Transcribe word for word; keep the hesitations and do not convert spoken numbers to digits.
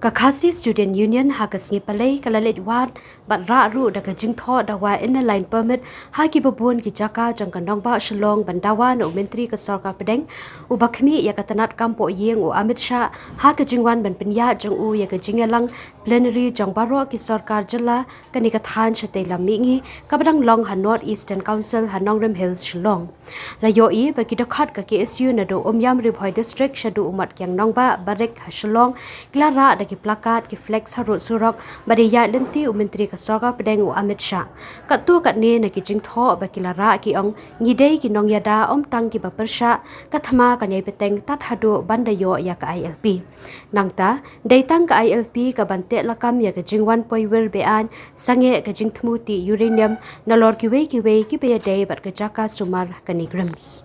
Ka Khasi Student Union ha ka sngi Palei ka la leit wad bad rah ruh da ka jingthoh dawa Inner Line Permit ha kiba bun ki jaka jong ka nongbah Shillong ban dawa na u Myntri ka Sorkar Pdeng uba khmih ïa ka tnat kam poh ïing u Amit Shah ha ka jingwan ban pynïaid jong u ïa ka jingïalang plenary jong baroh ki sorkar jylla kane ka thaiñ shatei lam mihngi kaba dang long ha North Eastern Council ha Nongrim Hills, Shillong. La ïohi ba ki dkhot ka K S U naduh Umiam Ri Bhoi District shaduh u Motkiang Nongbah Barik ha Shillong ki la rah da ki placard, ki flex harud surok bad ïaid lynti u Myntri ka Sorkar Pdeng u Amit Shah. Katto katne na ki jingthoh ba ki la rah ki ong ngi dei ki nongïada, ym tang kiba pyrshah, ka thma kan ïai bteng tad haduh ban da ïoh ïa ka I L P. Nangta, dei tang ka I L P kaban teh lakam ïa ka jingwan poi wir be-aiñ sangeh ka jingthmu tih uranium nalor kiwei kiwei kiba ïadei bad ka jaka sumar kane ka RIMS.